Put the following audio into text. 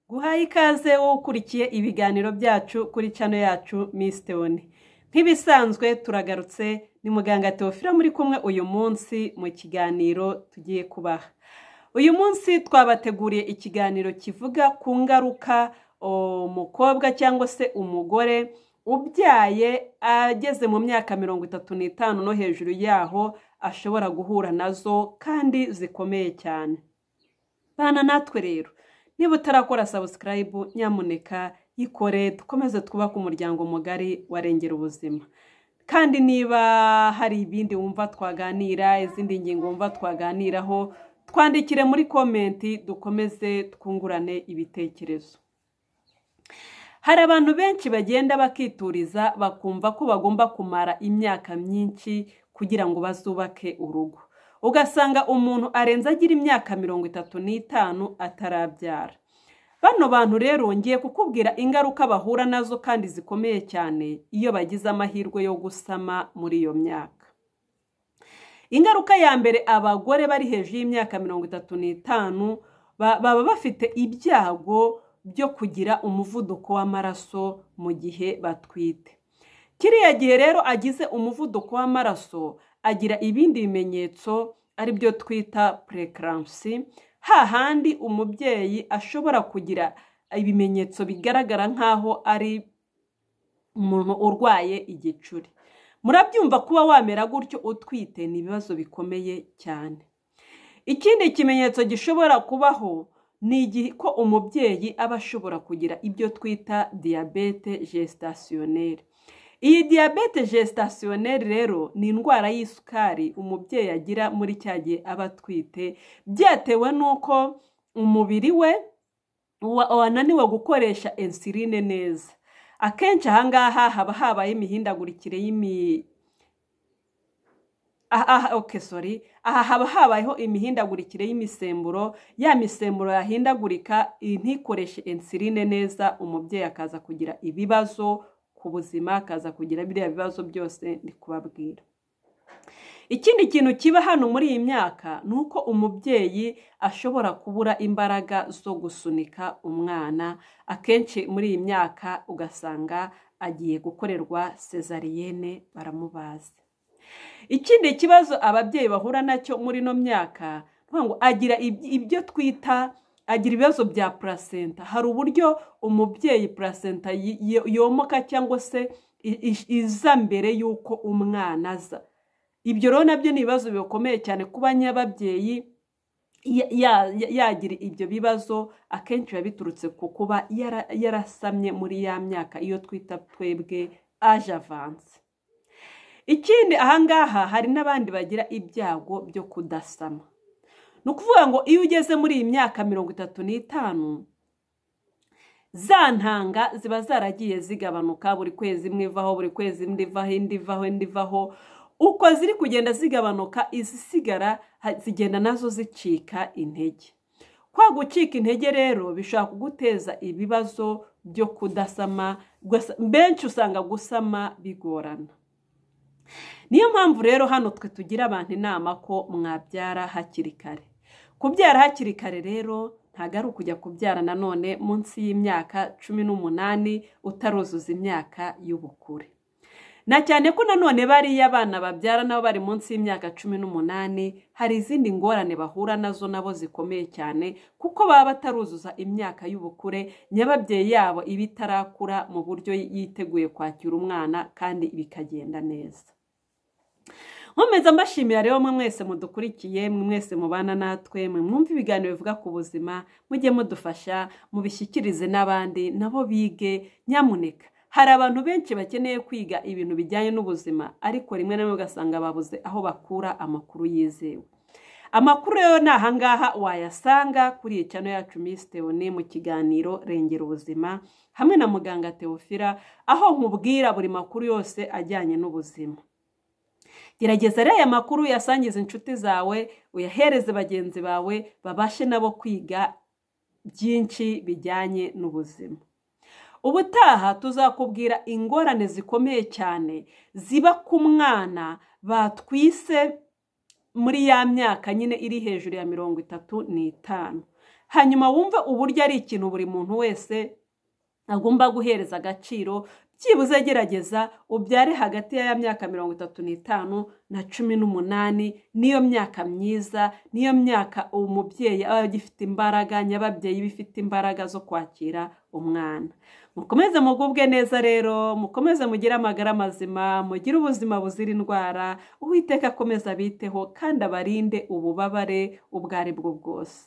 Guhaye ikaze wowe ukurikiye ibiganiro byacu kuri channel yacu Miss Theoni. Nk'ibisanzwe turagarutse, ni muganga Theophile muri kumwe uyu munsi mu kiganiro tugiye kubaha. Uyu munsi twabateguriye ikiganiro kivuga ku ngaruka umukobwa cyangwa se umugore ubyaye ageze mu myaka 35 no hejuru yaho ashobora guhura nazo kandi zikomeye cyane. Bana natwe rero, niba utarakora subscribe nyamuneka yikore, dukomeze twubake umuryango mugari warengera ubuzima. Kandi niba hari ibindi wumva twaganira, izindi ngingo wumva twaganiraho, twandikire muri comment dukomeze twungurane ibitekerezo. Hari abantu benshi bagenda bakituriza bakumva ko bagomba kumara imyaka myinshi kugira ngo bazubake urugo. Ugasanga umuntu arenze agira imyaka 35 atarabyara. Bano bantu rero ngiye kukubwira ingaruka bahura nazo kandi zikomeye cyane iyo bagize amahirwe yo gusama muri iyo myaka. Ingaruka ya mbere, abagore bari hejuru y'imyaka 35 baba bafite ibyago byo kugira umuvuduko w'amaraso mu gihe batwite. Kiriya gihe rero agize umuvuduko w'amaraso agira ibindi bimenyetso aribyo twita preeclampsia, hahandi umubyeyi ashobora kugira ibimenyetso bigaragara nk'aho ari umuntu urwaye igicuri. Murabyumva, kuba wamera gutyo utwite ni ibibazo bikomeye cyane. Ikindi kimenyetso gishobora kubaho ni igihe ko umubyeyi aba ashobora kugira ibyo twita diyabete gestationnelle. Iyi diyabete gestationnelle rero ni indwara y'isukari umubyeyi agira muri cya gihe aba atwite, byatewe n'uko umubiri we wananiwe gukoresha insuline neza. Akenshi ahangaha haba habaye imihindagurikire y'imi aha, okay, sorry, aha haba habayeho imihindagurikire y'imisemburo. Ya misemburo yahindagurika ntikoreshe insuline neza, umubyeyi akaza kugira ibibazo ku buzima, akaza kugira biriya bibazo byose ndi kubabwira. Ikindi kintu kiba hano muri iyi myaka ni uko umubyeyi ashobora kubura imbaraga zo gusunika umwana. Akenshi muri iyi myaka ugasanga agiye gukorerwa césarienne, baramubaze. Ikindi kibazo ababyeyi bahura nacyo muri ino myaka, ngo agira ibyo twita, agira ibibazo bya placenta. Hari uburyo umubyeyi placenta yomoka cyangwa se iza mbere y'uko umwana aza. Ibyo rero nabyo ni ibibazo bikomeye cyane. Kuba nyababyeyi yagira ibyo bibazo akenshi biba biturutse ku kuba yarasamye muri ya myaka iyo twita twebwe âge avancé. Ikindi, ahangaha hari n'abandi bagira ibyago byo kudasama. Ni ukuvuga ngo iyo ugeze muri iyi myaka 35, za ntanga ziba zaragiye zigabanuka, buri kwezi imwe ivaho, buri kwezi indi ivaho, indi ivaho, indi ivaho. Uko ziri kugenda zigabanuka, izisigara zigenda nazo zicika intege. Kwa gucika intege rero bishobora kuguteza ibibazo byo kudasama. Benshi usanga gusama bigorana. Niyo mpamvu rero hano twe tugira abantu inama ko mwabyara hakiri kare. Kubyara hakiri kare rero ntabwo ari ukujya kubyara nanone munsi y'imyaka 18, utaruzuza imyaka y'ubukure. Na cyane ko nanone bariya abana babyara nabo bari munsi y'imyaka 18, hari izindi ngorane bahura nazo nabo zikomeye cyane, kuko baba bataruzuza imyaka y'ubukure, nyababyeyi yabo iba itarakura mu buryo yiteguye kwakira umwana kandi bikagenda neza. Nkomeza mbashimira rero mwe mwese mudukurikiye, mwe mwese mubana natwe, mwe mwumva ibiganiro bivuga ku buzima. Mujye mudufasha mubishyikirize n'abandi nabo bige. Nyamuneka, hari abantu benshi bakeneye kwiga ibintu bijyanye n'ubuzima, ariko rimwe na rimwe ugasanga babuze aho bakura amakuru yizewe. Amakuru rero ni ahangaha wayasanga kuri iyi channel yacu Miss Theoni, mu kiganiro Rengera Ubuzima hamwe na muganga Theophile, aho nkubwira buri makuru yose ajyanye n'ubuzima. Gerageza rero aya makuru uyasangize inshuti zawe, uyahereze bagenzi bawe, babashe nabo kwiga byinshi bijyanye n'ubuzima. Ubutaha tuzakubwira ingorane zikomeye cyane ziba ku mwana batwise muri ya myaka nyine iri hejuru ya 35. Hanyuma wumve uburyo ari ikintu buri muntu wese agomba guhereza agaciro. Byibuze gerageza ubyare hagati ya myaka 35 na 18, niyo myaka myiza, niyo myaka umubyeyi aba agifite imbaraga, nyababyeyi bifite imbaraga zo kwakira umwana. Mukomeze mugubwe neza rero, mukomeze mugire amagara mazima, mugire ubuzima buzira indwara. Uwiteka akomeze abiteho kandi abarinde ububabare ubwo ari bwo bwose.